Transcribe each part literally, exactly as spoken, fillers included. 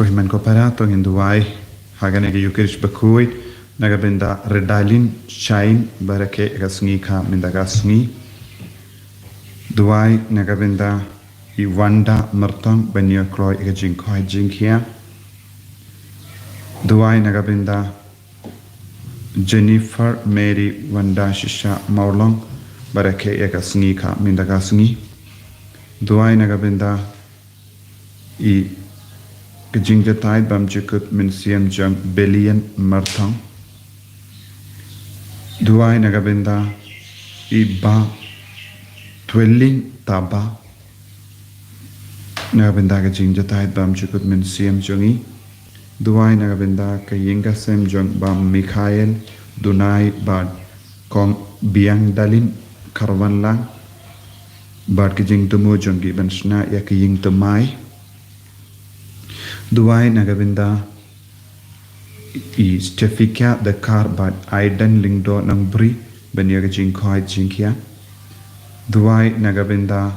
Ko hynmen ko para, to ngin duwai ha kane ka Eucharist bakhuid na ka bynta Redalin Shain, ba rakhe ïa ka sngi kha mynta ka sngi. Duwai na ka bynta i Wanda Myrtong, ban ïoh kloi ïa ka jingkoit jingkhiah. Duwai na ka bynta Jennifer Mary Wanda Shisha Mawlong, ba rakhe ïa ka sngi kha mynta ka sngi. Duwai na ka bynta i ka jingjatai bymjukut mynsiem jong Belian Myrtong. Duwai na ka bynta i Bah Twelling Taba, na ka bynta ka jingjatai bymjukut mynsiem jong i. Duwai na ka bynta ka ïing ka sem jong Bah Mikhael Dunai bad Kong Biang Dalin Kharwanlang, bad ka jingthmu jong ki ban shna ïa ka ïing thymmai. Duwai na ka bynta i Stefika Dkhar bad Aiden Lyngdoh Nongbri, ban ïoh ka jingkoit jingkhiah. Duwai na ka bynta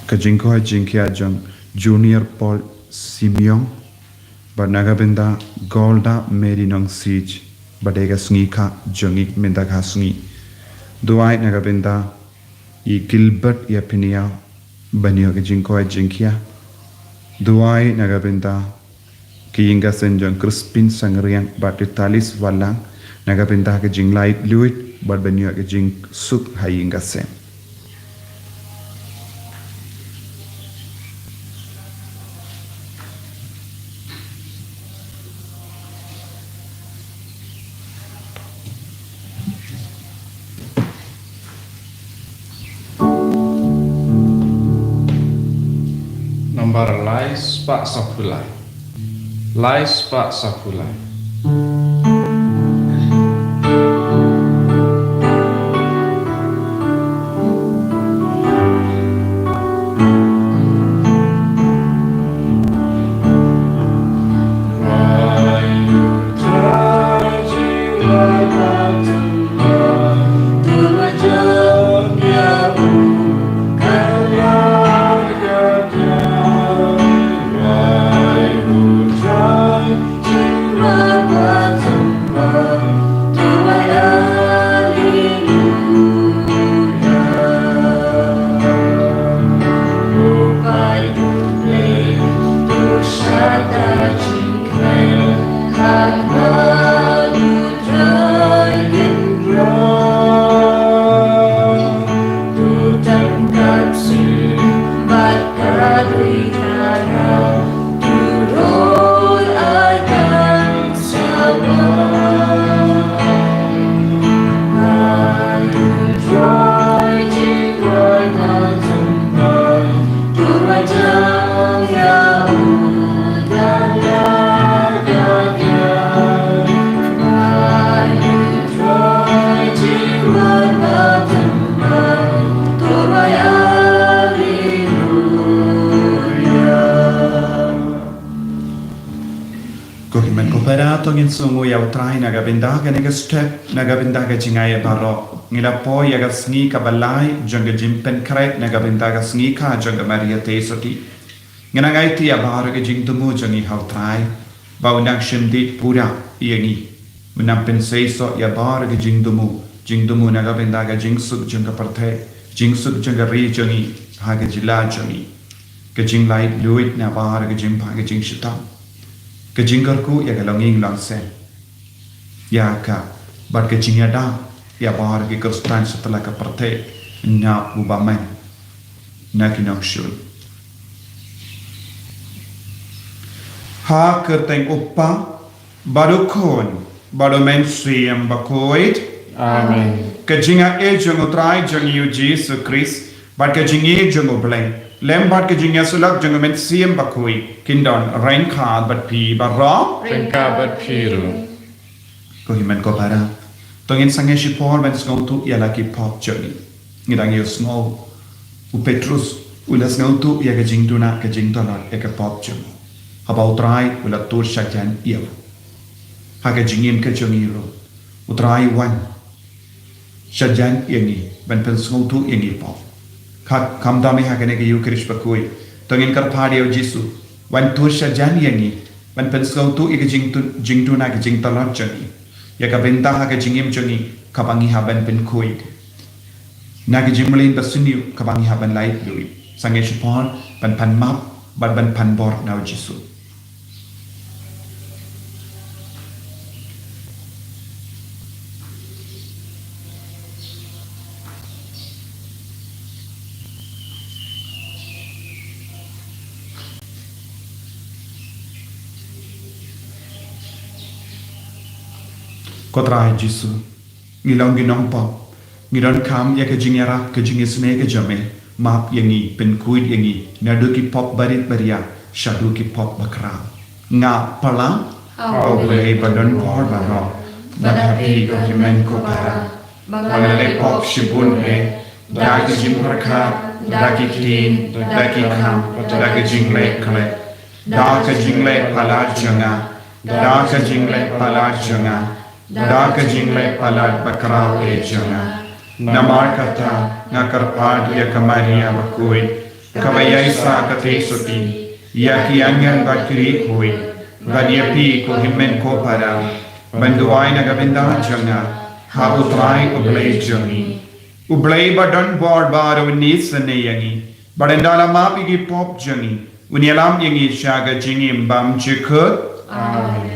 ka jingkoit jingkhiah jong Junior Paul Simeon, bad na ka bynta Golda Mary Nongsiej, ba dei ka sngi kha jong i mynta ka sngi. Duwai na ka bynta i Gilbert Ïapynïaw, ban ïoh ka jingkoit jingkhiah. Duwai na ka bynta ka ïing ka sem jong Crispin Sangriang bad Ritalis Wallang, na ka bynta ka jinglaitluid bad ban ïoh ka jingsuk ha ïing ka sem. Nambar lai spah saphew lai. Lai spah saphew lai. Ko hynmen ko para, to ngin sngewnguh ïa U Trai na ka bynta kane ka step, na ka bynta ka jingaiei baroh. Ngi la poi ïa ka sngi kaba lai jong ka jingpynkhreh na ka bynta ka sngi kha jong ka Maria Theisotti. Ngi nang aiti ïa baroh ka jingthmu jong ngi ha U Trai, ba un nang shim dih pura ïa ngi. Un nang pynseisoh ïa baroh ka jingthmu, jingthmu na ka bynta ka jingsuk jong ka pyrthei, jingsuk jong ka ri jong ngi, ha ka jylla jong ngi. Ka jinglaitluid na baroh ka jingpang ka jingshitom. Ka jingkyrkhu ïa ka longïing longsem. Ïa ka, bad ka jingïada ïa baroh ki Khristan satlak ka pyrthei, na u bymman, na ki nongshun. Ha ka kyrteng U Kpa, bad U Khun, bad U Mynsiem Bakhuid. Amen. Ka jingaiei jong U Trai jong ngi U Jisu Khrist, bad ka jingïeit jong U Blei, lem bad ka jingïasyllok jong U Mynsiem Bakhuid, kin don ryngkat bad phi baroh. Ryngkat bad phi ruh. Ko hynmen ko para, to ngin sangeh shipor ban sngewthuh ïa la ki pop jong ngi. Ngi dang ïohsngew, u Petrus u la sngewthuh ïa ka jingduna ka jingtlot ïa ka pop jong u, haba U Trai u la tur shajan ïa u. Ha ka jingim ka jong ngi ruh, U Trai u wan shajan ïa ngi ban pynsngewthuh ïa ngi pop. Ka, kham tam hi ha kane ka Eucharist bakhuid, to ngin kyrpad ïa U Jisu Wan tur sha jan ïa ngi, ban pynsngewthuh ïa ka jingtu-, jingduna ka jingtlot jong ngi, ïa ka bynta ha ka jingim jong ngi kaba ngi hap ban pynkhuid. Na ka jingmlien basniew kaba ngi hap ban lait luid. Sangeh shipor ban pan map bad ban pan bor na u Jisu. Ko Trai Jisu, ngi long ki nongpop, ngi donkam ïa ka jingïarap, ka jingisynei ka jong me, map ïa ngi, pynkhuid ïa ngi naduh ki pop barit baria shaduh ki pop bakhraw. Nga pala ha U Blei ba don bor baroh, bad ha phi ko hynmen ko para, ba nga la leh pop shibun eh, da ka jingpyrkhat, da ki ktien, da ki kam, da ka jingleh khleh, da ka jingleh palat jong nga, da ka jingleh palat jong nga, da ka jingleh palat bakhraw eh jong nga. Namar kata nga kyrpad ïa ka Maria bakhuid, kaba ïaisah ka tei sotti, ïa ki angel bad ki riewkhuid, bad ïa phi ko hynmen ko para, ban duwai na ka bynta jong nga ha U Trai U Blei jong ngi. U Blei ba don bor baroh un isynei ïa ngi, bad ynda la map ïa ki pop jong ngi, un ïalam ïa ngi sha ka jingim bymjukut. Amen.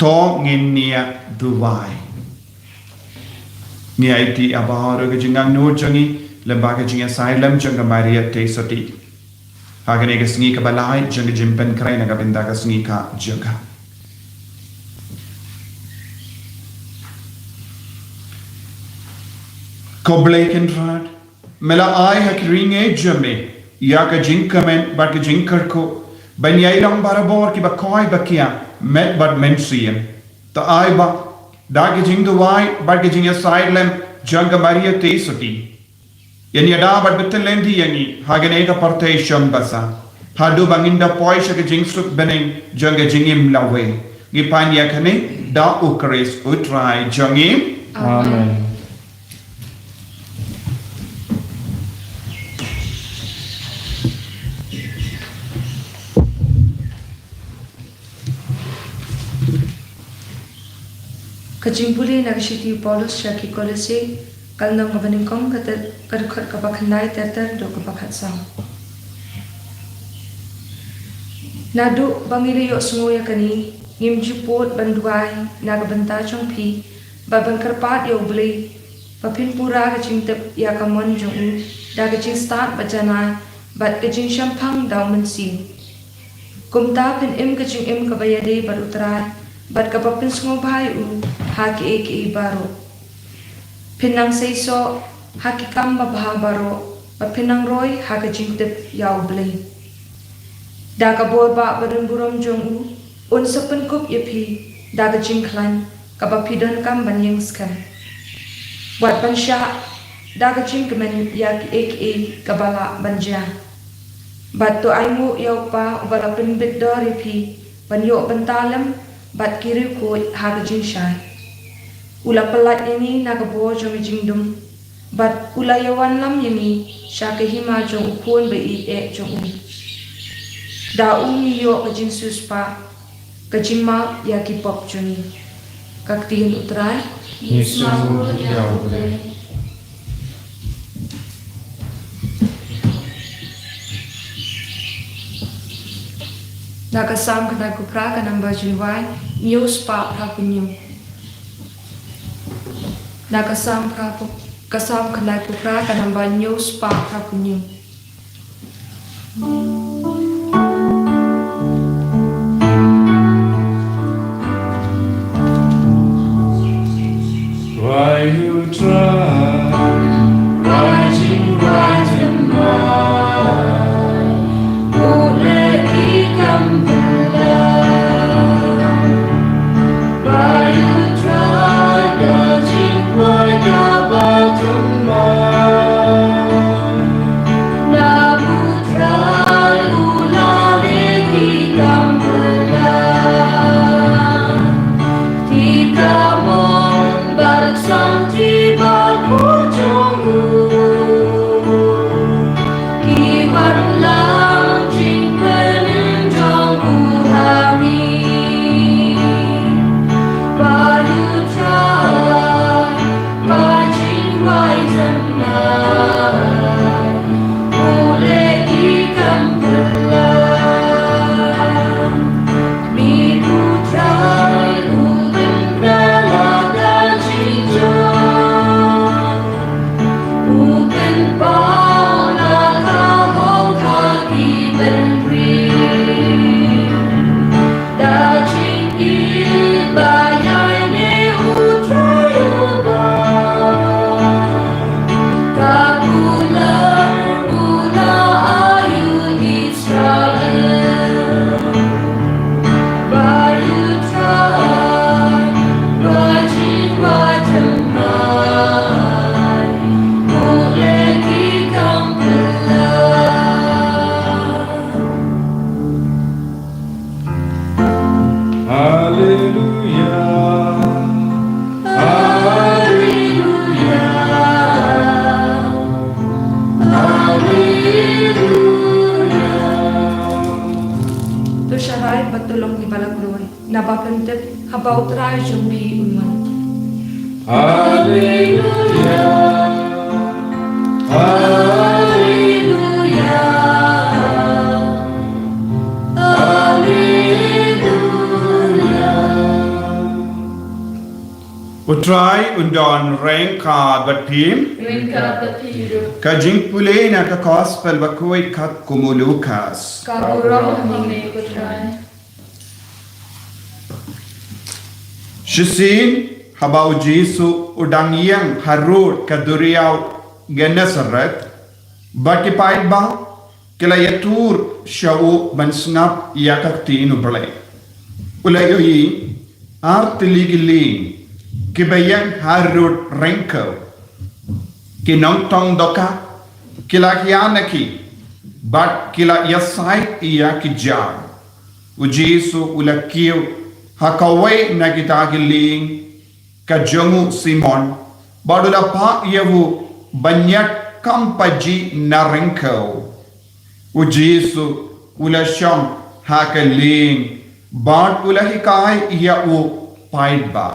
To ngin ïa duwai. Ngi aiti ïa baroh ka jingangnud jong ngi lyngba ka jingïasaid lem jong ka Maria Theisotti ha kane ka sngi kaba lai jong ka jingpynkhreh na ka bynta ka sngi ka jong ka. Ko Blei Kynrad, me la ai ha ki ri ngi jong me ïa ka jingkmen bad ka jingkyrkhu ban ïai long barabor kiba khoi ba kiar met bad mynsiem. To ai ba da ka jingduwai bad ka jingïasaid lem jong ka Maria Theisotti, ïa ngi da bad bteng lynti ïa ngi ha kane ka pyrthei shong basa, haduh ba ngin da poi sha ka jingsuk bneng jong ka jingim lawei. Ngi pan ïa kane da U Khrist U Trai jong ngi. Amen. Ka jingpule na ka shithi u Paulus sha ki Kolose, ka lynnong kaba nyngkong, ka dkhot kaba khyndai ter ter haduh kaba khatsaw. Naduh ba ngi la ïohsngew ïa kane, ngim ju pud ban duwai na ka bynta jong phi bad ban kyrpad ïa U Blei ba phin pura ka jingtip ïa ka mon jong u da ka jingstad bajanai bad ka jingshemphang da U Mynsiem. Kumta phin im ka jingim kaba ïadei bad U Trai bad kaba pynsngewbha ïa u ha kiei kiei baroh. Phin nang seisoh ha ki kam babha baroh bad phin nang roi ha ka jingtip ïa U Blei. Da ka bor ba badonburom jong u, un sa pynkup ïa phi da ka jingkhlaiñ kaba phi donkam ban ïeng skhem. Wat ban shah da ka jingkmen ïa kiei kiei kaba lah ban jia. Bad to ainguh ïa U Kpa uba la pynbit dor ïa phi ban ïoh bynta lem bad ki riewkhuid ha ka jingshai. U la pyllait ïa ngi na ka bor jong ka jingdum, bad u la ïawanlam ïa ngi sha ka hima jong u Khun ba ïeit jong u. Da u ngi ïoh ka jingsiewspah, ka jingmap ïa ki pop jong ngi. Ka ktien u Trai. Ngi sngewbha ïa u Blei. Na ka Salm khyndai phew phra ka namba jingwai, hynñiew spah phra phew hynñiew. Na ka Salm phra phew, ka Salm khyndai phew phra ka namba hynñiew spah phra phew hynñiew. Why you try, writing, writing, why? Who let me come to love? Why you try, doubting, why, God, but to mine? Na bu trai u la leh ki kam pynlong. Ki kam mon bad sangti bad u jong u. Ki wan lang jingpynjong u ha ngi. Ba u trai, ba jingwai jong ngi. U leh ki kam pynlong. Mi u trai u pynbna la ka jingjop. U pynpaw la ka hok ha ki bynriew. Da jingkit ba ïaineh u Trai uba. Ka burom u la ai ïa u Israel. Ba u Trai, ba jingwai jong ngi. U leh ki kam pynlong. Haleluya. Haleluya. Haleluya. To shahrai bad to long kiba la kloi. Naba pyntip haba u Trai jong phi un wan. Haleluya. Haleluya. Haleluya. U Trai un don ryngkat bad phi. Ryngkat bad phi ruh. Ka jingpule na ka Gospel bakhuid katkum u Lukas. Ka burom ha me ko Trai. Shisien, haba u Jisu u dang ïeng harud ka duriaw Gennesaret, bad ki paidbah ki la ïatur sha u ban sngap ïa ka ktien u Blei. U la ïohi ar tylli ki lieng kiba ïeng harud ryngkew. Ki nongtong dohkha ki la khian na ki, bad ki la ïasaid ïa ki jar. U Jisu u la kiew ha kawei na kita ki lieng, ka jong u Simon, bad u la phah ïa u ban ïaid kam pajih na ryngkew. U Jisu u la shong ha ka lieng, bad u la hikai ïa u paidbah.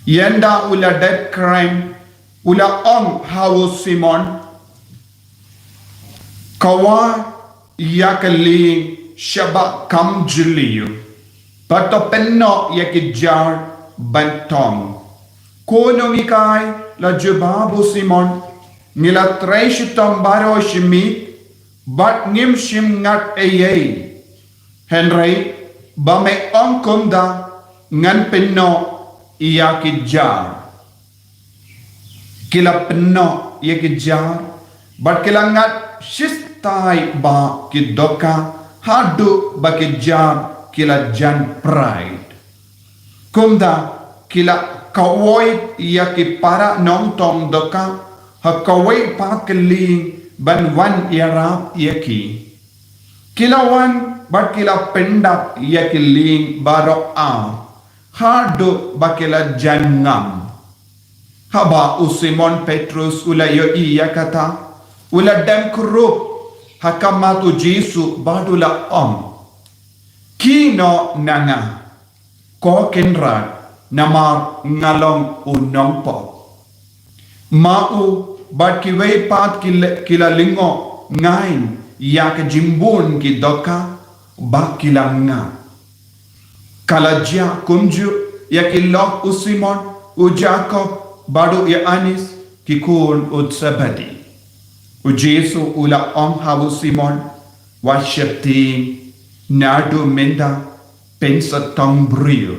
Ynda u la dep kren, u la ong ha u Simon, kawei ïa ka lieng shabar kam jylliew, bad to pynnoh ïa ki jar ban tong. Ko nonghikai, la jubab u Simon, ngi la trei shitom baroh shi miet, bad ngim shym ngat ei ei. Hynrei ba me ong kumta, ngan pynnoh ïa ki jar. Ki la pynnoh ïa ki jar, bad ki la ngat shitai bha ki dohkha, haduh ba ki jar ki la jan praid. Kumta ki la kawoi ïa ki para nongtong dohkha ha kawei pat ka lieng ban wan ïarap ïa ki. Ki la wan bad ki la pyndap ïa ki lieng baroh ar haduh ba ki la jan ngam. Haba u Simon Petrus u la ïohi ïa kata, u la dem krup ha khmat u Jisu bad u la ong, "Khie noh na nga, ko Kynrad, namar nga long u nongpop." Ma u bad kiwei pat ki la, ki la lyngngoh ngaiñ ïa ka jingbun ki dohkha bad ki la ngap. Ka la jia kumjuh ïa ki lok u Simon, u Jakob bad u Ïoannis, ki khun u Zebedi. U Jisu u la ong ha u Simon, "Wat sheptieng, naduh mynta phin sa tong briew."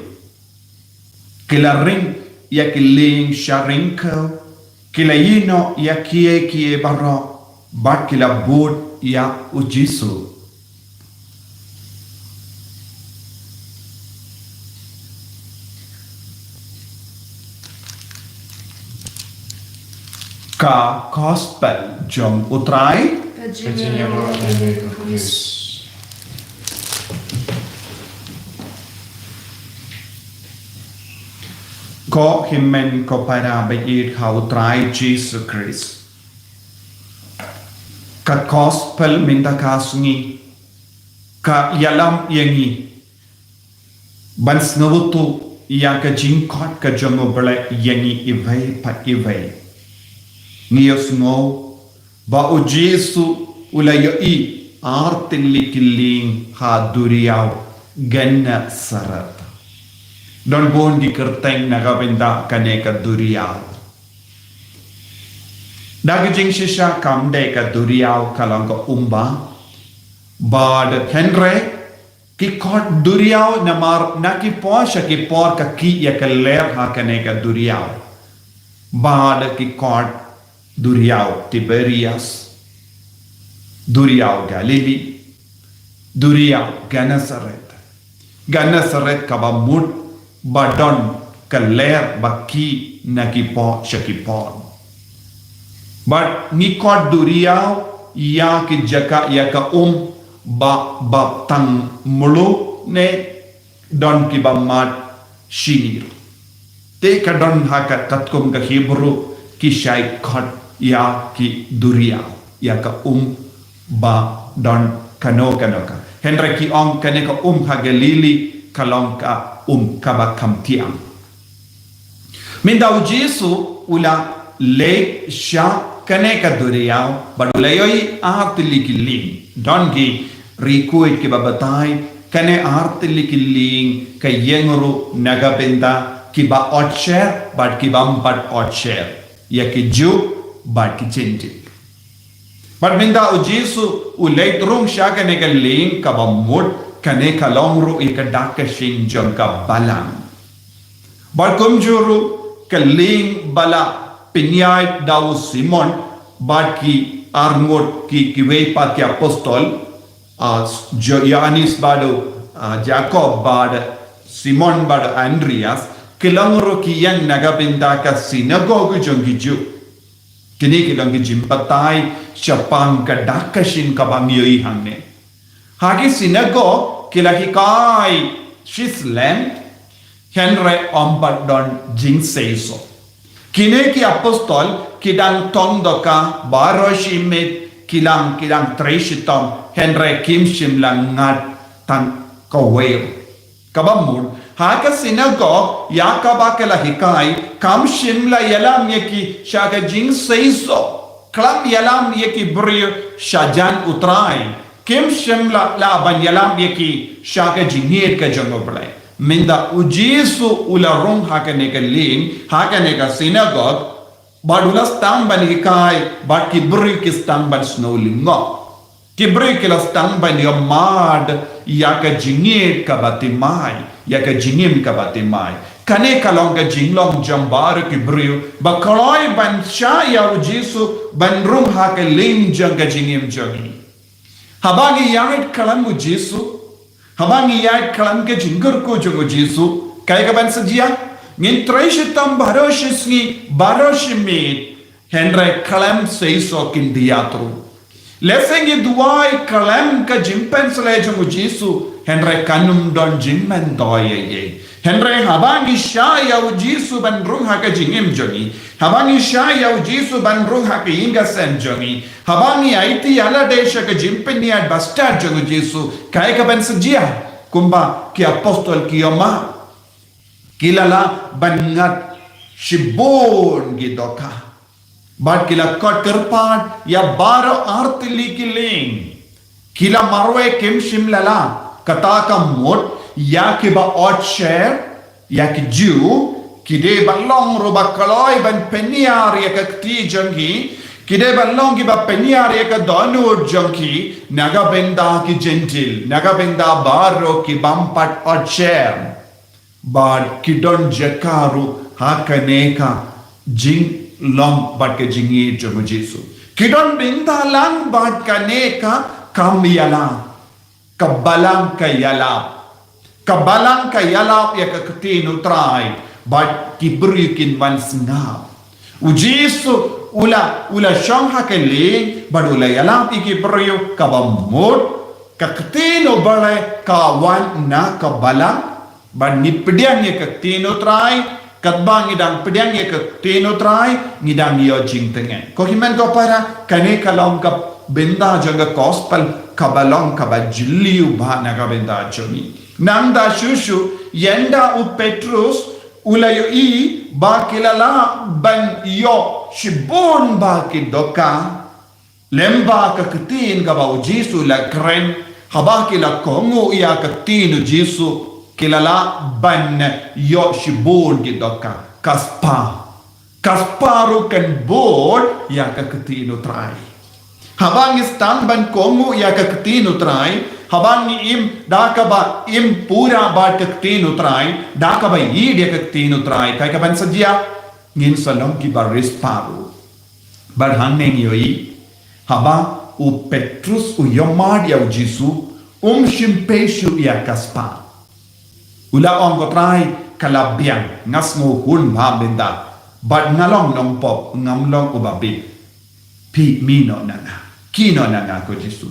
Ki la ring ïa ki lieng sha ryngkew, ki la ïehnoh ïa kiei kiei baroh, bad ki la bud ïa u Jisu. Ka Gospel jong u Trai. Ka jingïaroh ïa me ko Khrist. Ko hynmen ko para ba ïeit ha u Trai Jisu Khrist. Ka Gospel mynta ka sngi ka ïalam ïa ngi ban sngewthuh ïa ka jingkhot ka jong u Blei ïa ngi iwei pa iwei. Ngi ïohsngew ba u Jisu u la ïohi ar tylli ki lieng ha duriaw Gennesaret. Don bun ki kyrteng na ka bynta kane ka duriaw. Da ka jingshisha kam dei ka duriaw, ka long ka um ba bad, hynrei ki khot duriaw namar na ki por sha ki por ka khih ïa ka lyer ha kane ka duriaw. Bad ki khot duriaw Tiberias, duriaw Galili, duriaw Gennesaret. Gennesaret kaba mut ba don ka lyer ba khih na ki por sha ki por. Bad ngi khot duriaw ïa ki jaka ïa ka um ba, ba tang mluh ne don kiba mad shinir. Te ka don ha ka katkum ka Hebru ki shait khot ïa ki duriaw ïa ka um ba don kano kano ka. Hynrei ki ong kane ka um ha Galili ka long ka um kaba kham thiang. Mynta u Jisu u la leit sha kane ka duriaw bad u la ïohi ar tylli ki lieng. Don ki riewkhuid kiba batai kane ar tylli ki lieng ka ïeng ruh na ka bynta kiba ot sher bad kiba ym pat ot sher, ïa ki Jiw bad ki Jentil. Bad mynta u Jisu u leit rung sha kane ka lieng kaba mut, kane ka long ruh ïa ka dak ka shin jong ka balang. Bad kumjuh ruh ka lieng ba la pynïaid da u Simon bad ki arngut ki, kiwei pat ki apostol, ah, Jo-, Ïoannis bad u, ah, Jakob bad Simon bad Andreas, ki long ruh ki ïeng na ka bynta ka sinagog jong ki Jiw. Kine ki long ki jingbatai shaphang ka dak ka shin kaba ngi ïohi hangne. Ha ki sinagog ki la hikai shisyllem, hynrei ym pat don jingseisoh. Kine ki apostol ki dang tong dohkha baroh shi miet, ki dang, ki dang trei shitom, hynrei kim shym la ngat tang kawei. Kaba mut, ha ka sinagog ïa kaba ki la hikai, kam shym la ïalam ïa ki sha ka jingseisoh. Khlem ïalam ïa ki briew shajan u Trai, kim shym la lah ban ïalam ïa ki sha ka jingïeit ka jong u Blei. Mynta u Jisu u la rung ha kane ka lieng, ha kane ka sinagog, bad u la sdang ban hikai, bad ki briew ki sdang ban sngew lyngngoh. Ki briew ki la sdang ban ïoh mad ïa ka jingïeit kaba thymmai, ïa ka jingim kaba thymmai. Kane ka long ka jinglong jong baroh ki briew ba kloi ban shah ïa u Jisu, ban rung ha ka lieng jong ka jingim jong ngi. Haba ngi ïaid khlem u Jisu, haba ngi ïaid khlem ka jingkyrkhu jong u Jisu, kaei kaban sa jia? Ngin trei shitom baroh shi sngi, baroh shi miet, hynrei khlem seisoh kin ïathuh. Lehse ngi duwai khlem ka jingpynshlei jong u Jisu, hynrei kan ym don jingmyntoi ei ei. Hynrei haba ngi shah ïa u Jisu ban rung ha ka jingim jong ngi, haba ngi shah ïa u Jisu ban rung ha ka ïing ka sem jong ngi, haba ngi aiti ïalade sha ka jingpynïaid bastad jong u Jisu, kaei kaban sa jia? Kumba ki apostol ki ïohmad, ki la lah ban ngat shibun ki dohkha. Bad ki la khot kyrpad ïa baroh artylli ki lieng. Ki la marwei, kim shym la lah, kata ka mut, ïa kiba ot sher ïa ki Jiw, ki dei ban long ruh ba kloi ban pynïar ïa ka kti jong ki, ki dei ban long kiba pynïar ïa ka dohnud jong ki na ka bynta ki Jentil, na ka bynta baroh ki bym pat ot sher. Bad ki don jaka ruh ha kane ka jinglong bad ka jingïeit jong u Jisu. Ki don bynta lang bad kane ka kam ïalap, ka balang ka ïalap, ka balang ka ïalap ïa ka ktien u Trai, bad ki briew kin wan sngap. U Jisu u la, u la shong ha ka lieng bad u la ïalap ïa ki briew, kaba mut ka ktien U Blei ka wan na ka balang. Bad ngi pdiang ïa ka ktien u Trai, katba ngi dang pdiang ïa ka ktien u Trai, ngi dang ïoh jingtngen. Ko hynmen ko para, kane ka long ka bynta jong ka gospel kaba long kaba jylliew bha na ka bynta jong ngi. Nangta shuh shuh, ynda u Petrus u la ïohi ba ki la lah ban ïoh shibun bha ki dohkha, lyngba ka ktien kaba u Jisu u la kren, haba ki la kohnguh ïa ka ktien u Jisu, ki la lah ban ïoh shibun ki dohkha. Ka spah, ka spah ruh kan bud ïa ka ktien u Trai. Haba ngi sdang ban kohnguh ïa ka ktien u Trai, haba ngi im da kaba im pura bad ka ktien u Trai, da kaba ïeit ïa ka ktien u Trai, kaei kaban sa jia? Ngin sa long kiba riewspah ruh. Bad hangne ngi ïohi, haba u Petrus u ïohmad ïa u Jisu, um shym pei shuh ïa ka spah. U la ong, ko Trai, ka la biang, nga sngewhun bha mynta, bad nga long nongpop, ngam long uba bit. Phi mih noh na nga, khie noh na nga, ko Jisu.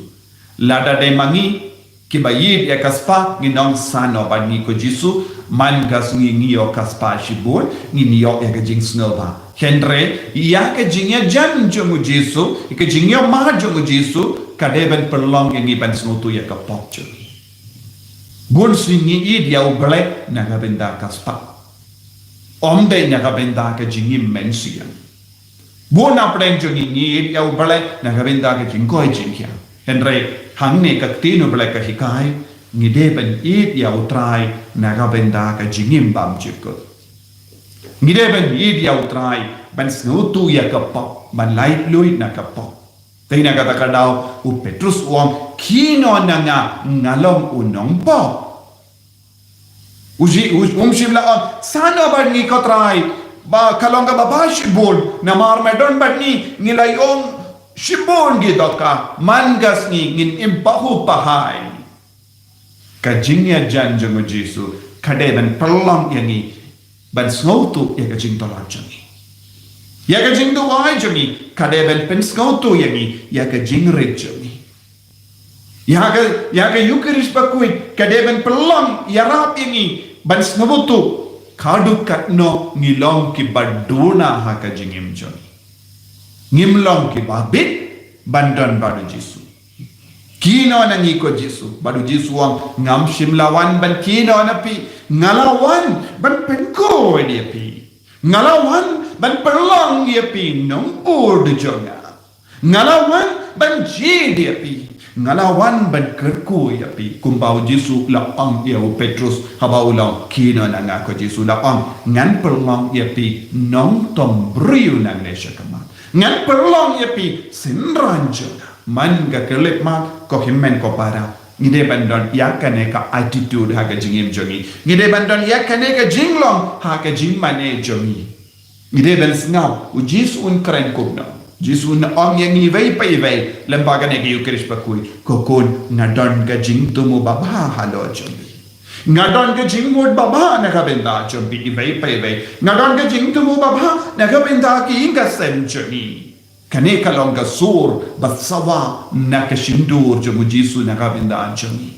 Lada dei ma ngi kiba ïeit ïa ka spah, ngin ong, san noh bad ngi, ko Jisu, man ka sngi ngi ïoh ka spah shibun, ngin ïoh ïa ka jingsngewbha. Hynrei ïa ka jingïajan jong u Jisu, ïa ka jingïohmad jong u Jisu, ka dei ban pynlong ïa ngi ban sngewthuh ïa ka pop jong ngi. Bun sien ngi ïeit ïa U Blei na ka bynta ka spah, ym dei na ka bynta ka jingim mynsiem. Bun na pdeng jong ngi ngi ïeit ïa U Blei na ka bynta ka jingkoit jingkhiah. Hynrei hangne ka ktien U Blei ka hikai, ngi dei ban ïeit ïa u Trai na ka bynta ka jingim bymjukut. Ngi dei ban ïeit ïa u Trai ban sngewthuh ïa ka pop, ban laitluid na ka pop. Te na kata ka daw u Petrus u ong, khie noh na nga, nga long u nongpop. U Ji-, u-, um shym la ong, san noh bad ngi, ko Trai, ba ka long kaba bha shibun, namar me don bad ngi, ngi la ïoh shibun ki dohkha, man ka sngi ngin im pahuh pahai. Ka jingïajan jong u Jisu ka dei ban pynlong ïa ngi ban sngewthuh ïa ka jingtylli jong ngi. Ïa ka jingduwai jong ngi ka dei ban pynsngewthuh ïa ngi ïa ka jingrit jong ngi. Ïa ka, ïa ka Ïukharist bakhuid ka dei ban pynlong ïarap ïa ngi ban sngewthuh haduh katno ngi long kiba duna ha ka jingim jong ngi. Ngim long kiba bit ban don bad u Jisu. Khie noh na ngi, ko Jisu. Bad u Jisu u ong, ngam shym la wan ban khie noh na phi. Nga la wan ban pynkhuid ïa phi. Nga la wan ban pynlong ïa phi nongbud jong nga. Nga la wan ban jied ïa phi. Nga la wan ban kyrkhu ïa phi. Kumba u Jisu u la ong ïa u Petrus haba u la ong, khie noh na nga, ko Jisu, u la ong, ngan pynlong ïa phi nongtong briew nangne shakhmat. Ngan pynlong ïa phi synran jong nga. Man ka khyllipmat, ko hynmen ko para, ngi dei ban don ïa kane ka attitude ha ka jingim jong ngi. Ngi dei ban don ïa kane ka jinglong ha ka jingmane jong ngi. Ngi dei ban sngap u Jisu un kren kumno. U Jisu un ong ïa ngi iwei pa iwei lyngba kane ka Ïukharist bakhuid, ko khun, nga don ka jingthmu babha halor jong phi. Nga don ka jingmut babha na ka bynta jong phi iwei pa iwei. Nga don ka jingthmu babha na ka bynta ka ïing ka sem jong ngi. Kane ka long ka sur ba sawa na ka shyntur jong u Jisu na ka bynta jong ngi.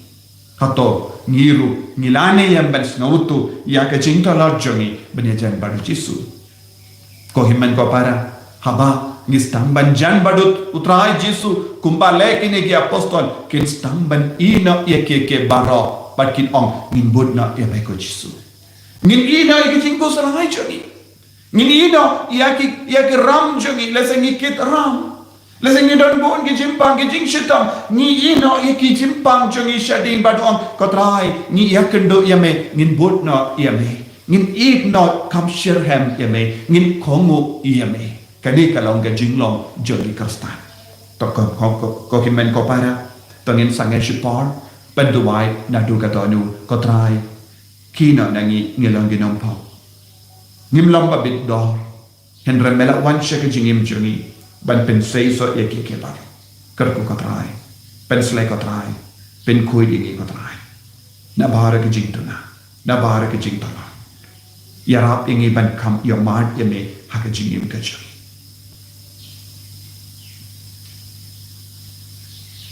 Hato ngi ruh ngi la ne ïam ban sngewthuh ïa ka jingtolor jong ngi ban ïajan bad u Jisu? Ko hynmen ko para, haba ngi sdang ban jan bad u Trai Jisu, kumba leh kine ki apostol, kin sdang ban ïehnoh ïa kiei kiei baroh, bad kin ong, ngin bud noh ïa me ko Jisu. Ngin ïehnoh ïa ki jingkhuslai jong ngi. Ngin ïehnoh ïa ki, ïa ki ram jong ngi, lehse ngi kit ram. Lehse ngi don bun ki jingpang, ki jingshitom, ngi ïehnoh ïa ki jingpang jong ngi shadien bad ong, ko Trai, ngi ïakynduh ïa me, ngin bud noh ïa me. Ngin ïehnoh kham shitrhem ïa me, ngin kohnguh ïa me. Kane ka long ka jinglong jong ki Khristan. To ko, ko, ko, ko hynmen ko para, to ngin sangeh shipor, ban duwai naduh ka dohnud, ko Trai, khie noh na ngi, ngi long ki nongpop. Ngim long ba bit dor. Hynrei me la wan sha ka jingim jong ngi ban pynseisoh ïa kiei kiei baroh. Kyrkhu ko Trai, pynshlei ko Trai, pynkhuid ïa ngi ko Trai. Na baroh ki jingduna, na baroh ki jingtolor. Ïarap ïa ngi ban kham ïohmad ïa me ha ka jingim ka jong ngi.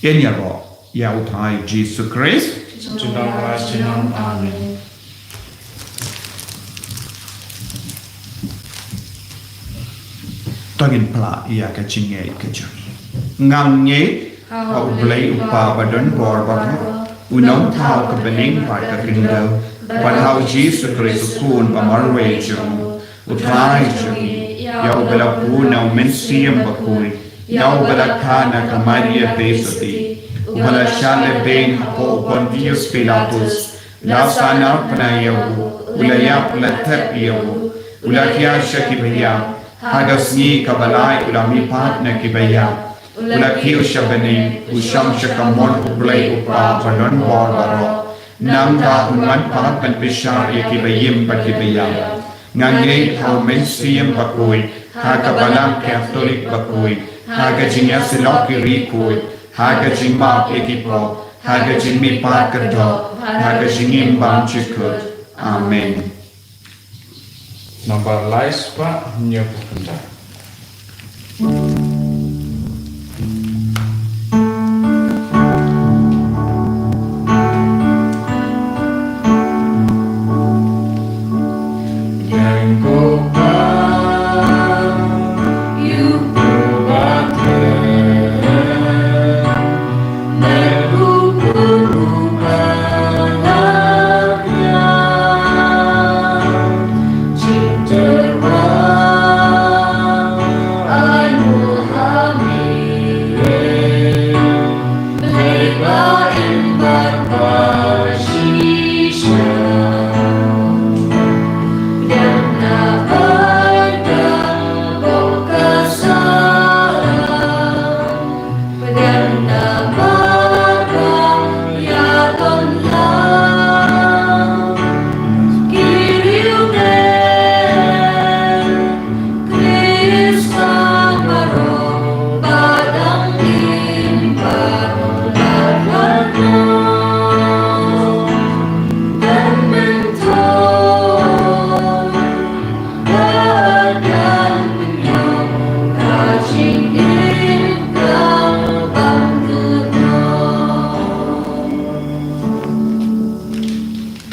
Ngin ïaroh ïa u Trai Jisu Khrist. Junom la junom. Amen. To ngin phla ïa ka jingngeit ka jong ngi. Nga ngeit ha U Blei U Kpa ba don bor baroh, U Nongthaw ka bneng bad ka khyndew, bad ha U Jisu Khrist U Khun ba marwei jong U Trai jong ngi, ïa uba la bun na U Mynsiem Bakhuid, ïa uba la kha na ka Maria Theisotti, uba la shah lehbeiñ hapoh u Pontius Pilatus, la sahnarphna ïa u, u la ïap la thep ïa u, u la thiah sha kiba ïap, ha ka sngi kaba lai u la mihpat na kiba ïap, u la kiew sha bneng, u shong sha kamon U Blei U Kpa ba don bor baroh. Nangta un wan pat ban bishar ïa kiba im bad kiba ïap. Nga ngeit ha U Mynsiem Bakhuid, ha ka Balang Katholik bakhuid, ha ka jingïasyllok ki riewkhuid, ha ka jingmap ïa ki pop, ha ka jingmihpat ka doh, ha ka jingim bymjukut. Amen. Nambar lai spah hynñiewphew khyndai.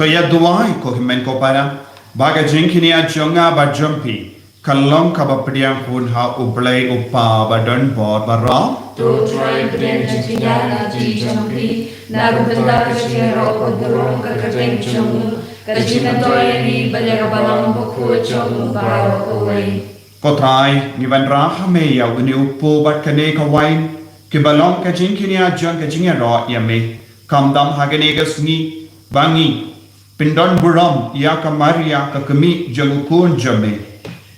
To ïa duwai ko hynmen ko para, ba ka jingkñia jong nga bad jong phi kan long kaba pdiang hun ha U Blei U Kpa ba don bor baroh. To Trai pdiang jingkñia na ka jingim jong phi, na ka bynta ka jingïaroh ka burom ka kyrteng jong u, ka jingmyntoi ïa ngi bad ïa ka Balang Bakhuid jong u baroh kawei. Ko Trai, ngi wanrah ha me ïa une u kpu bad kane ka wain, kiba long ka jingkñia jong ka jingïaroh ïa me. Khamtam ha kane ka sngi, ba ngi pyndon burom ïa ka Maria ka kmie jong u Khun jong me,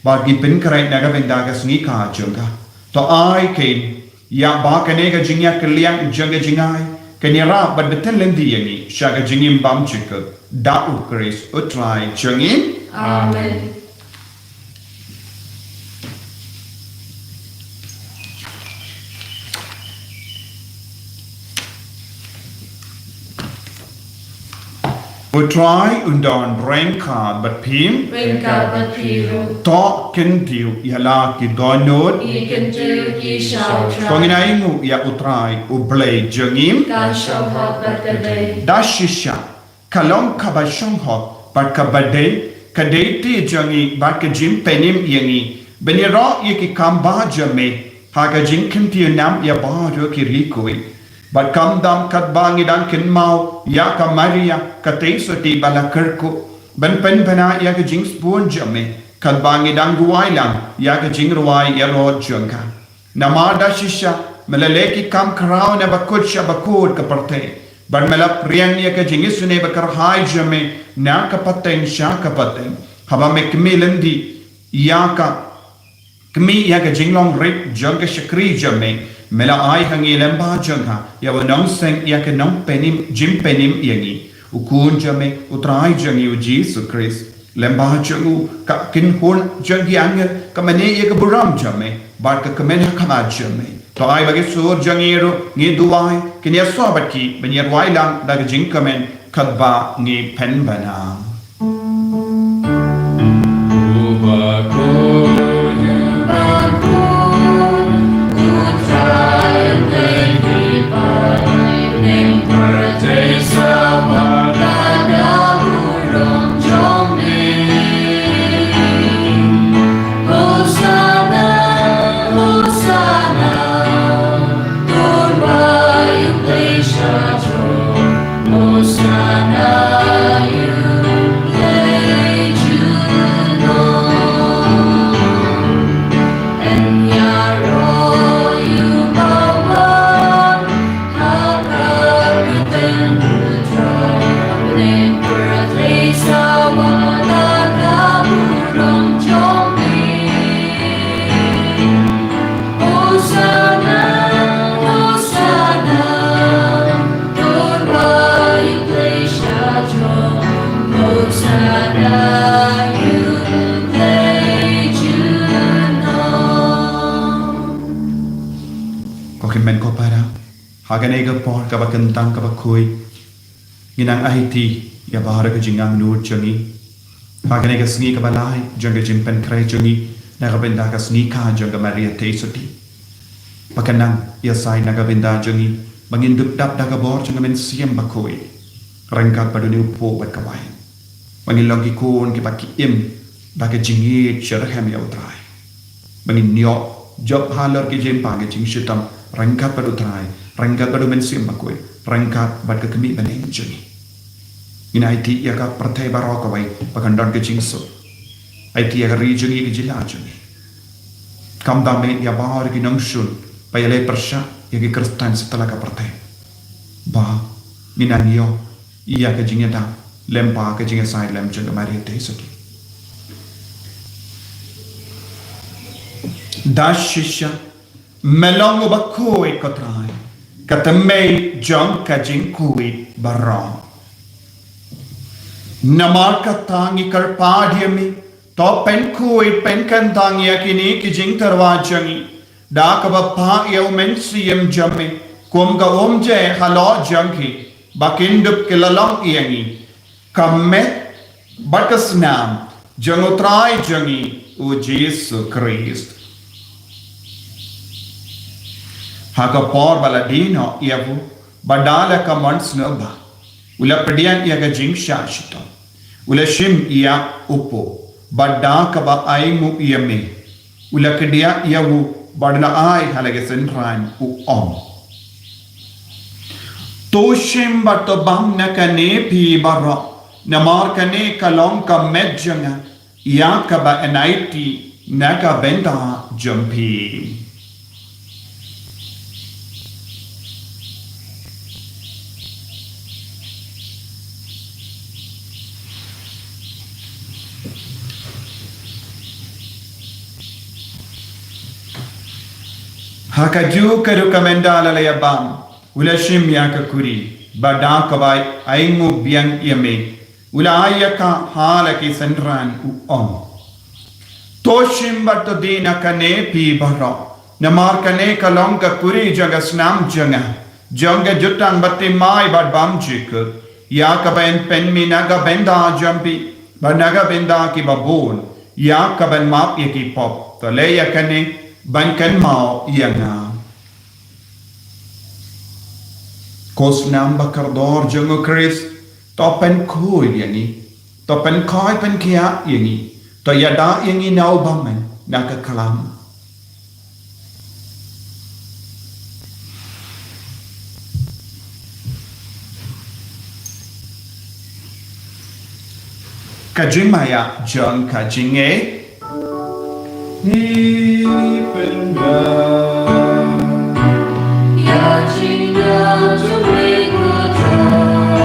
bad ngi pynkhreh na ka bynta ka sngi ka jong ka. To ai kein ïa ba kane ka jingïakylliang jong ka jingai kan ïarap bad bteng lynti ïa ngi sha ka jingim bymjukut, da U Khrist U Trai jong ngi. Amen. U Trai un don ryngkat bad phi. Ryngkat bad phi ruh. To kyntiew ïa la ki dohnud. Ngi kyntiew ki sha U Trai. To ngin ainguh ïa U Trai U Blei jong ngi. Ka shong hok bad ka dei. Da shisha, ka long kaba shong hok bad kaba dei, ka dei te jong ngi bad ka jingpynim ïa ngi ban ïaroh ïa ki kam ba jong me ha ka jingkyntiew nam ïa baroh ki ri kiwei. Bad khamtam katba ngi dang kynmaw ïa ka Maria ka tei sotti ba la kyrkhu ban pynbna ïa ka jingsbun jong me, katba ngi dang duwai lang ïa ka jingrwai ïaroh jong ka. Namar da shisha me la leh ki kam khraw na bakut sha bakut ka pyrthei, bad me la pdiang ïa ka jingisynei bakyrhai jong me na ka pateng sha ka pateng. Haba me khmih lynti ïa ka, khmih ïa ka jinglong rit jong ka shakri jong me, me la ai ha ngi lem bad jong ka, ïa u nongseng ïa ka nongpynim, jingpynim ïa ngi, u Khun jong me, U Trai jong ngi U Jisu Khrist. Lem bad jong u, ka kynhun jong ki angel ka mane ïa ka burom jong me, bad ka kmen ha khmat jong me. To ai ba ki sur jong ngi ruh, ngi duwai, kin ïasoh bad ki ban ïaroh lang da ka jingkmen katba ngi pynbna. Ko hynmen ko para, ha kane ka por kaba kyntang kaba khuid, ngin nang aiti ïa baroh ka jingangnud jong ngi ha kane ka sngi kaba lai jong ka jingpynkhreh jong ngi na ka bynta ka sngi kha jong ka Maria Theisotti. Ba kan nang ïasaid na ka bynta jong ngi ba ngin dup dap da ka bor jong ka Mynsiem Bakhuid, ryngkat bad une u puk bad ka waiñ, ba ngin long ki khun kiba ki im da ka jingïeit shitrhem ïa U Trai, ba ngin ïoh jop halor ki jingpang ki jingshitom ryngkat bad U Trai, ryngkat bad U Mynsiem Bakhuid, ryngkat bad ka khmih bneng jong ngi. Ngin aiti ïa ka pyrthei baroh kawei ba kan don ka jingsuk. Aiti ïa ka ri jong ngi, ka jylla jong ngi. Khamtam ïa baroh ki nongshun ba ïaleh pyrshah ïa ki Khristan satlak ka pyrthei, ba ngin nang ïoh ïa ka jingïada lem bad ka jingïasaid lem jong ka Maria Theisotti. Da shisha me long uba khuid, ko Trai, ka tymmen jong ka jingkhuid baroh. Namar kata ngi kyrpad ïa me, to pynkhuid pynkyntang ïa kine ki jingtyrwa jong ngi da kaba phah ïa U Mynsiem jong me kum ka umjai halor jong ki, ba kin dup ki la long ïa ngi ka met bad ka snam jong U Trai jong ngi U Jisu Khrist. Ha ka por ba la die noh ïa u, bad da la ka mon sngewbha, u la pdiang ïa ka jingshah shitom, u la shim ïa u puk, bad da kaba ainguh ïa me, u la kdiah ïa u bad u la ai ha la ki synran, u ong: To shim bad to bam na kane phi baroh, namar kane ka long ka met jong nga, ïa kaba yn aiti na ka bynta jong phi. Ha kajuh ka rukom ynda la ïa bam, u la shim ïa ka kuri, bad da kaba ainguh biang ïa me, u la ai ïa ka ha la ki synran, u ong: To shim bad to die na kane phi baroh, namar kane ka long ka kuri jong ka snam jong nga, jong ka jutang bathymmai bad bymjukut. ïa ka ban pynmih na ka bynta jong phi bad na ka bynta kiba bun, ïa ka ban map ïa ki pop. To leh ïa kane ban kynmaw ïa nga. Ko snam ba kordor jong u Khrist, to pynkhuid ïa ngi, to pynkhuid pynkhiah ïa ngi, to ïada ïa ngi na u bymman na ka khlam. Ka jingmaïa jong ka jingngeit. Ngi pynbna ïa jingngeit jong ngi ko Trai,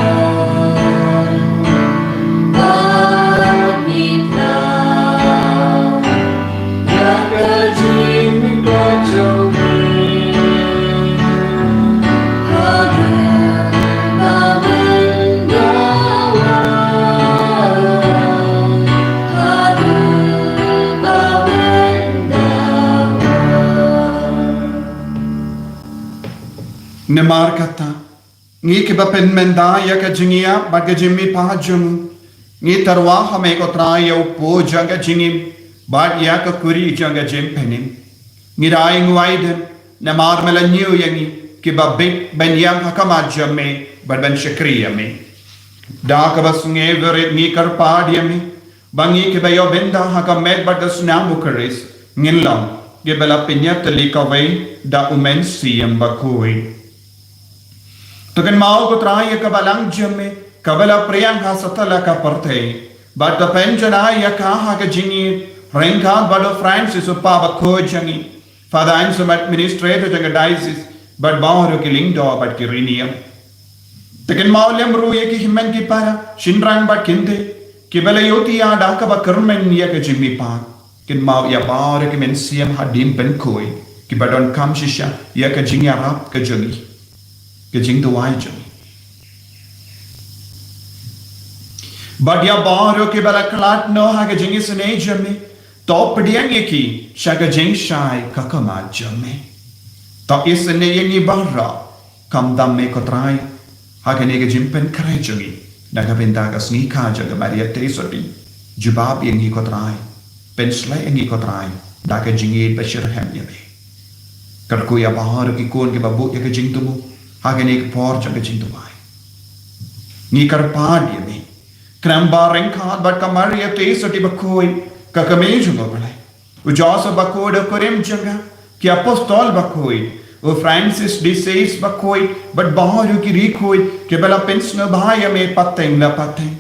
bad ngi pynbna ïa ka jingpynbna jong ngi. Haduh ba men da wan, haduh ba men da wan. Namar kata, ngi kiba pynmynta ïa ka jingïap bad ka jingmihpat jong u, ngi tyrwa ha me ko Trai ïa u Kpu jong ka jingim bad ïa ka Khuri jong ka jingpynim. Ngi da ïeng wai dem namar me la ñiew ïa ngi kiba bit ban ïeng ha khmat jong me bad ban shakri ïa me. Da kaba sngewrit ngi kyrpad ïa me ba ngi kiba ïoh bynta ha ka met bad ka snam u Khrist ngin long kiba la pynïatylli kawei da u Mynsiem Bakhuid. To kynmaw ko Trai ïa ka balang jong me kaba la pdiang ha satlak ka pyrthei, bad to pynjanai ïa ka ha ka jingïeit ryngkat bad u Francis u Kpa Bakhuid jong ngi, Father Anselm, administrator jong ka diocese, bad baroh ki lyngdoh bad ki riewniam. To kynmaw lem ruh ïa ki hynmen ki para, shynrang bad kynthei kiba la ïohthiah da kaba kyrmen ïa ka jingmihpat. Kynmaw ïa baroh ki mynsiem hadien pynkhuid kiba donkam shisha ïa ka jingïarap ka jong ngi, ka jingduwai jong ngi. Bad ïa baroh kiba la khlad noh ha ka jingisynei jong me, to pdiang ïa ki sha ka jingshai ka khmat jong me. To isynei ïa ngi baroh, khamtam me ko Trai, ha kane ka jingpynkhreh jong ngi na ka bynta ka sngi kha jong ka Maria Theisotti. Jubab ïa ngi ko Trai, pynshlei ïa ngi ko Trai da ka jingïeit ba shitrhem ïa me. Kyrkhu ïa baroh ki khun kiba buh ïa ka jingthmu ha kane ka por jong ka jingduwai. Ngi kyrpad ïa me, khnang ba ryngkat bad ka Maria Theisotti Bakhuid, ka kmie jong u Blei, u Joseph Bakhuid u kurim jong ka, ki apostol bakhuid, u Francis de Sales Bakhuid bad baroh ki riewkhuid kiba la pynsngewbha ïa me pateng la pateng,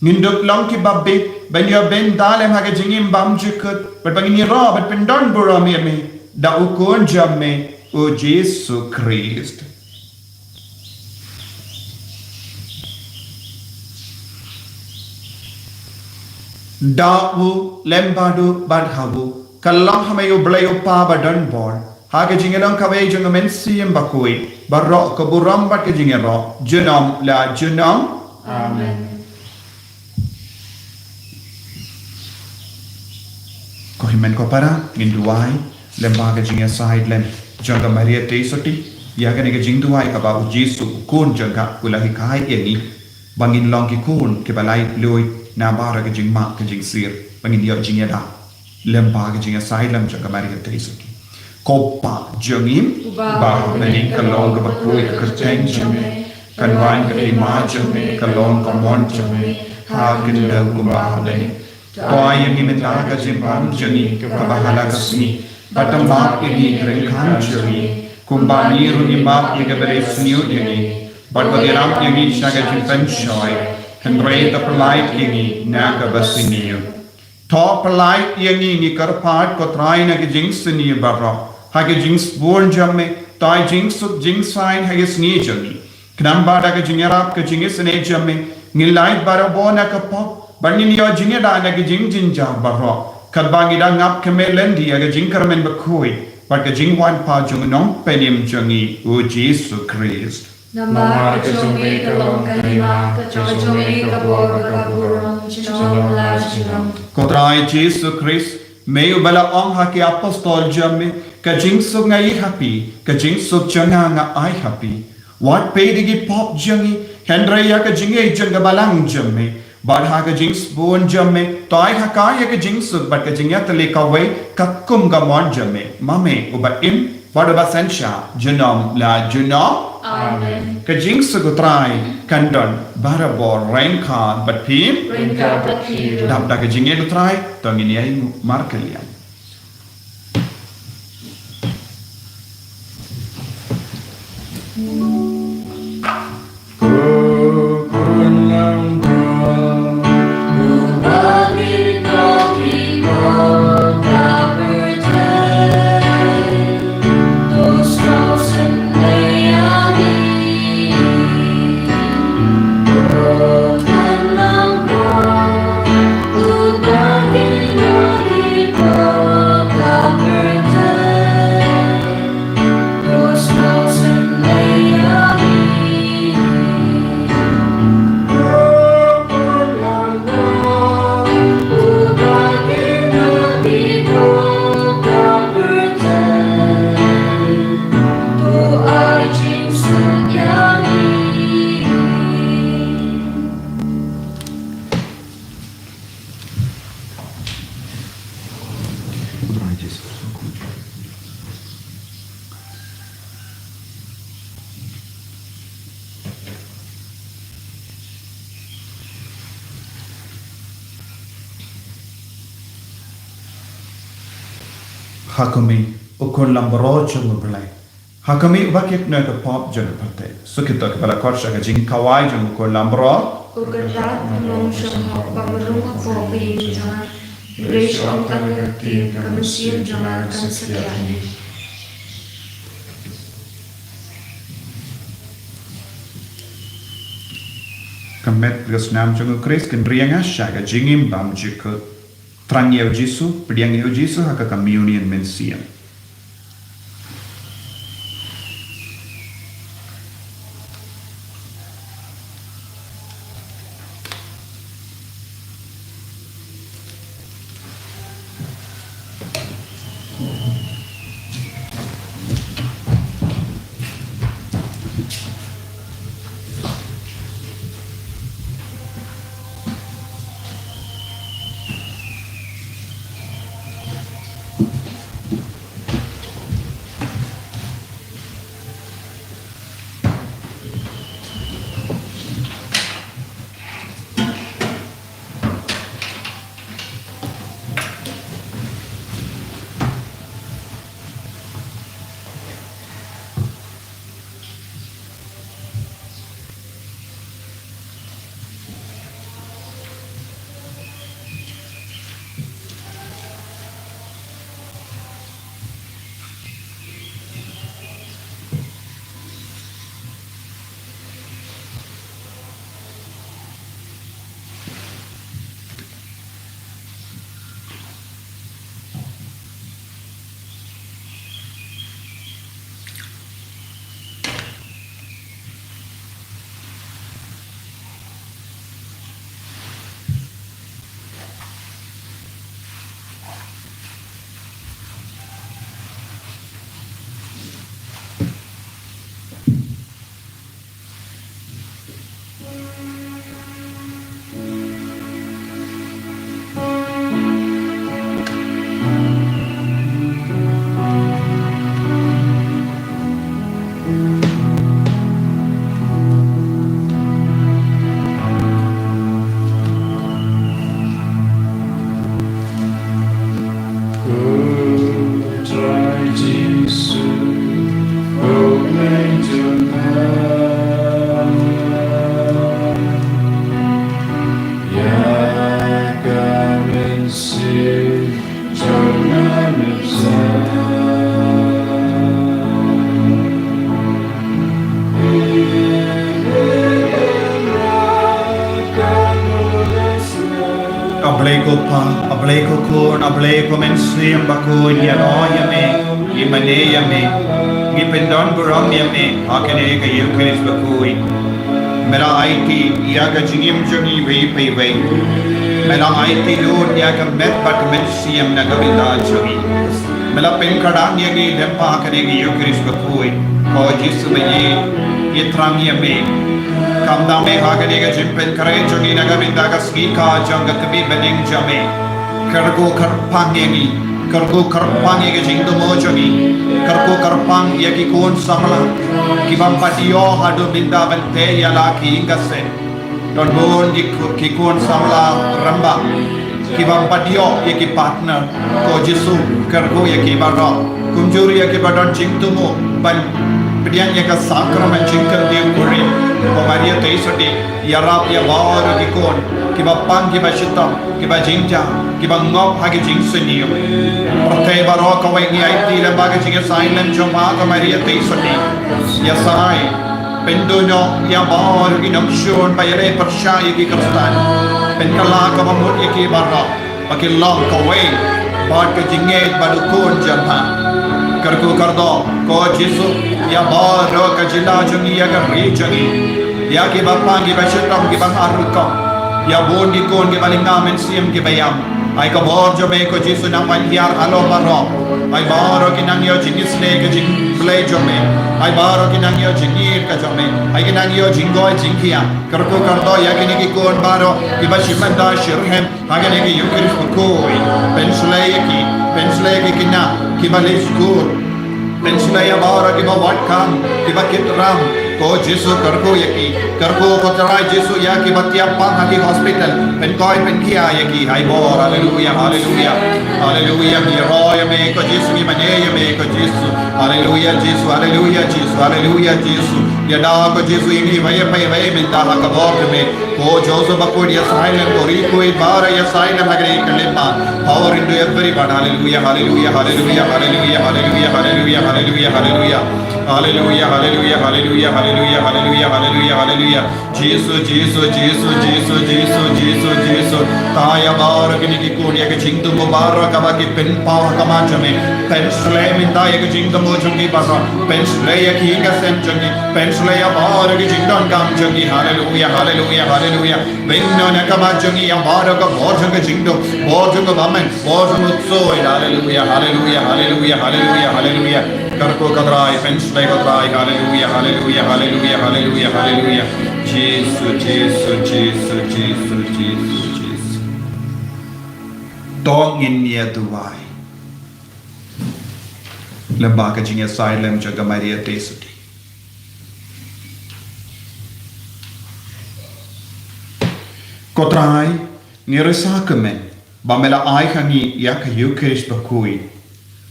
ngin dup long kiba bit ban ïoh bynta lem ha ka jingim bymjukut, bad ba ngin ïaroh bad pyndonburom ïa me da u Khun jong me, u Jisu Khrist. Da u, lem bad u, bad ha u, ka long ha me u Blei u Kpa badonbor, ha ka jingïalong kawei jong u Mynsiem Bakhuid, baroh ka burom bad ka jingïaroh junom la junom. Amen. Ko hynmen ko para, ngin duwai lem bad ka jingïasaid lem jong ka Maria Theisotti ïa kane ka jingduwai kaba u Jisu u Khun jong ka u la hikai ïa ngi, ba ngin long ki khun kiba laitluid na baroh ka jingmap ka jingsir, ba ngin ïoh jingïada lem bad ka jingïasaid lem jong ka Maria Theisotti. Ko Pa jong ngi uba ha bneng, ka long kaba khuid ka kyrteng jong me, kan wan ka hima jong me, ka long ka mon jong me ha khyndew kumba ha bneng. To ai ïa ngi mynta ka jingbam jong ngi kaba ha la ka sngi, bad to map ïa ngi ki ryngkang jong ngi, kumba ngi ruh ngi map ïa kiba ïasniew ïa ngi, bad wat ïarap ïa ngi sha ka jingpynshoi, hynrei to pyllait ïa ngi na kaba sniew. To pyllait ïa ngi, ngi kyrpad ko Trai, na ka jingsniew baroh, ha ka jingsbun jong me, to ai jingsuk jingsaiñ ha ka sngi jong ngi. Khnang ba da ka jingïarap ka jingisynei jong me, ngin lait barabor na ka pop, bad ngin ïoh jingïada na ka jingjynjar baroh, katba ngi dang ap kmen lynti ïa ka jingkyrmen bakhuid bad ka jingwan pat jong u Nongpynim jong ngi, u Jisu Khrist. Namar ka jong me ka long ka hima, ka jong me ka bor bad ka burom, junom la junom. Ko Trai Jisu Khrist, me uba la ong ha ki apostol jong me, ka jingsuk nga ïoh ha phi, ka jingsuk jong nga nga ai ha phi. Wat peit ïa ki pop jong ngi, Hynrei ïa ka jingïeit jong ka balang jong me, bad ha ka jingsbun jong me, to ai ha ka ïa ka jingsuk bad ka jingïatylli kawei, katkum ka mon jong me, ma me uba im bad uba synshar junom la junom. Amen. Ka jingsuk U Trai kan don barabor ryngkat bad phi. Ryngkat bad phi ruh. Dap da ka jingïeit U Trai, to ngin ïai markylliang. Ha ka mih, u khun langbrot jong U Blei. Ha ka mih uba kit na ka pop jong ka pyrthei. Suk ïa kito kiba la khot sha ka jingkhawai jong u khun langbrot. Ko Kynrad, ka long shong hok ba ka rung hapoh ka ïing jong nga. Hynrei shu ong tang ïa ka ktien, ka mynsiem jong nga kan sa thiah hi. Ka met ka snam jong U Khrist kan ri ïa nga sha ka jingim bymjukut. Thrang ïa U Jisu, pdiang ïa U Jisu ha ka communion mynsiem. A Blei ko Pa, a Blei ko Khun, a Blei ko Mynsiem Bakhuid, ïa no ïa me, ïa mane ïa me. Ngi pyndon burom ïa me ha kane ka Eukharist bakhuid. Me la aiti ïa ka jingim jong ngi iwei pa iwei. Me la aiti lut ïa ka met bad ka mynsiem na ka bynta jong ngi. Me la pynkhlaiñ ïa ngi lyngba kane ka Eukharist bakhuid. Ko Jisu ba ïeit, ïathrang ïa me. Khamtam me ha kane ka jingpynkhreh jong ngi na ka bynta ka sngi ka jong ka kmie bneng jong me. Kyrkhu kyrpang ïa ngi, kyrkhu kyrpang ïa ka jingthmu jong ngi, kyrkhu kyrpang ïa ki khun samla ki bym pat ïoh haduh mynta ban tei ïa la ki ïing ka sem. Don bun ki khu-, ki khun samla rangbah ki bym pat ïoh ïa ki partner. Ko Jisu, kyrkhu ïa ki baroh. Kumjuh ïa ki ba don jingthmu ban pdiang ïa ka sakramen jingkyntiew kurim. Ko Maria Theisotti, ïarap ïa baroh ki khun ki ba pang, ki ba shitom, ki ba jingjia, ki ba ngop ha ki jingsniew. Pyrthei baroh kawei ngi aiti lem bad ka jingïasaid lem jong ma ko Maria Theisotti. Ïasaid, pynduh noh ïa baroh ki nongshun ba ïaleh pyrshah ïa ki Khristan. Pynkylla kaba mut ïa ki baroh ba kin long kawei bad ka jingngeit bad u Khun jong pha. Kyrkhu kyrdoh ko Jisu ïa baroh ka jylla jong ngi, ïa ka ri jong ngi, ïa ki ba pang, ki ba shitom, ki ba ar rukom, ïa bun ki khun ki ba lyngba mynsiem ki ba ïam. Ai ka bor jong me ko Jisu nang wan hiar halor baroh. Ai baroh ki nang ïoh jingisynei ka jingblei jong me. Ai baroh ki nang ïoh jingïeit ka jong me. Ai ki nang ïoh jingkoit jingkhiah. Kyrkhu kyrdoh ïa kine ki khun baroh ki ba shim bynta shitrhem ha kane ka Ïukharist bakhuid. Pynshlei ïa ki, pynshlei ïa ki khynnah ki ba leit skul. Pynshlei ïa baroh ki ba wad kam, ki ba kit ram. Ko Jisu kyrkhu ïa ki, kyrkhu ko Trai Jisu ïa ki ba thiah pang ha ki hospital. Pynkhuid pynkhiah ïa ki, ai bor. Haleluia, haleluia. Haleluia, ngi ïaroh ïa me ko Jisu, ngi mane ïa me ko Jisu. Haleluia Jisu, haleluia Jisu, haleluia Jisu. Ïada ko Jisu ïa ngi ba ïa pei ba ïa mynta ha ka bor jong me. Ko Joseph bakhuid ïasaid lem, ko Ri khuid baroh ïasaid lem ha kane ka lima. Power into everyone. Haleluia, haleluia, haleluia, haleluia, haleluia, haleluia, haleluia, haleluia. Haleluia, haleluia, haleluia, haleluia, haleluia, haleluia, haleluia. Jisu, Jisu, Jisu, Jisu, Jisu, Jisu, Jisu. Thaw ïa baroh kine ki khun ïa ka jingthmu baroh kaba ki pynpaw ha khmat jong me. Pynshlei mynta ïa ka jingthmu jong ki baroh. Pynshlei ïa ki ïing ka sem jong ki. Pynshlei ïa baroh ki jingdonkam jong ki. Haleluia, haleluia, haleluia. Bynta na khmat jong ngi ïa baroh ka bor jong ka jingduk, bor jong ka bymman, bor jong u ksuid. Haleluia, haleluia, haleluia, haleluia, haleluia. Kyrkhu ko Trai, pynshlei ko Trai. Haleluia, haleluia, haleluia, haleluia, haleluia. Jisu, Jisu, Jisu, Jisu, Jisu, Jisu. To ngin ïa duwai lem bad ka jingïasaid lem jong ka Maria Theisotti. Ko Trai, ngi risa kmen ba me la ai ha ngi ïa ka Ïukharist bakhuid,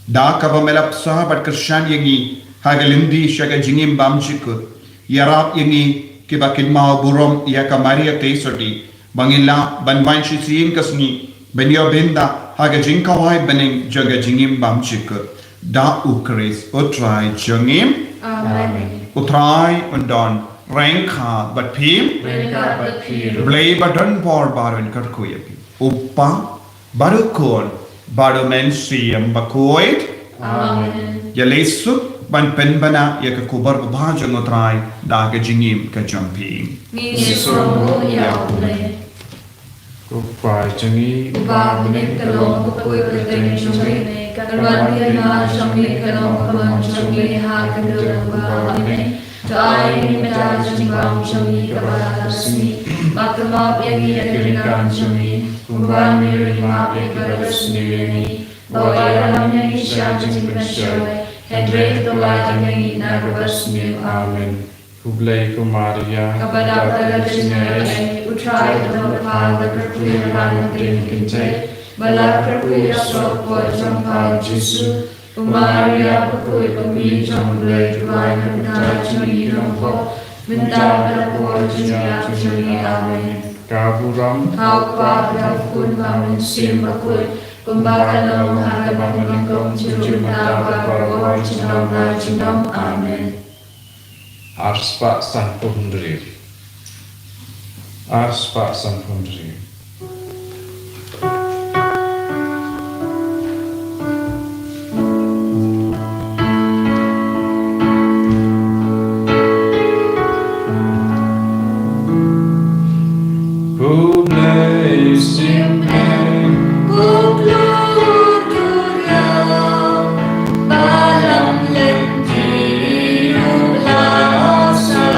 da kaba me la bsa bad kyrshan ïa ngi ha ka lynti sha ka jingim bymjukut. Ïarap ïa ngi kiba kynmaw burom ïa ka Maria Theisotti, ba ngin lah ban wan shisien ka sngi ban ïoh bynta ha ka jingkhawai bneng jong ka jingim bymjukut. Da u Khrist u Trai jong ngi. Amen. U Trai un don ryngkat bad phi. Ryngkat bad phi ruh. Blei ba don bor baroh un kyrkhu ïa phi. U Kpa bad u Khun bad u Mynsiem Bakhuid. Amen. Ïaleh suk ban pynbna ïa ka khubor babha jong u Trai da ka jingim ka jong phi. Ngi sngewbha ïa U Blei. Ko Kpa jong ngi uba ha bneng, ka long ka pud ka kyrteng jong me, kan wan ka hima jong me, ka long ka mon jong me ha ka dur uba ha bneng. To ai ngi mynta ka jingbam jong ngi kaba la ka sngi, bad to map ïa ngi ïa ki ryngkang jong ngi, kumba ngi ruh ngi map ïa kiba la sniew ïa ngi. Wat ïalam ïa ngi sha ka jingpynshoi, hynrei to laid ïa ngi na kaba sniew. Amen. Khublei ko Maria, kaba dap da ka jingaiei, U Trai u don bad pha, la kyrkhu ïa pha na ka ktien kynthei, bad la kyrkhu ïa u soh jong pha u Jisu. Ko Maria bakhuid, ko Mei jong U Blei, duwai na ka bynta jong ngi ki nongpop, mynta bad ha ka por jong ka jingïap jong ngi. Amen. Ka burom ha U Kpa bad ha U Khun bad ha U Mynsiem Bakhuid, kumba ka long ha kaba nyngkong, junom, mynta bad baroh junom la junom. Amen. Arspah sanphew hynriew. Arspah sanphew hynriew. Khublei shibun, ko Kloi Duriaw, ba lam lynti ruh la sah.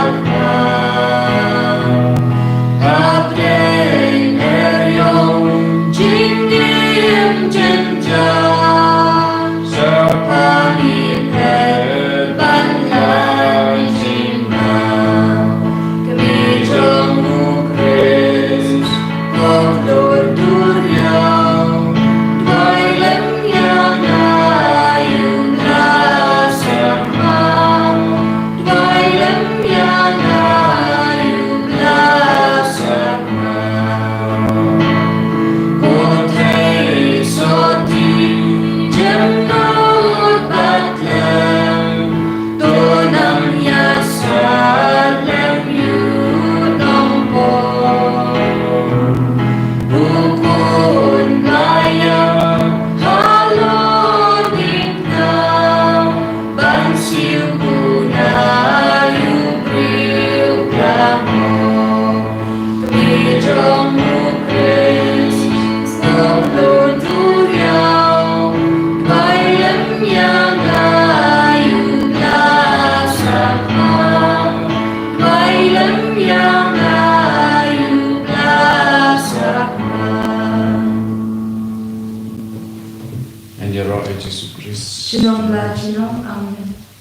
Shalom la shalom. Amen.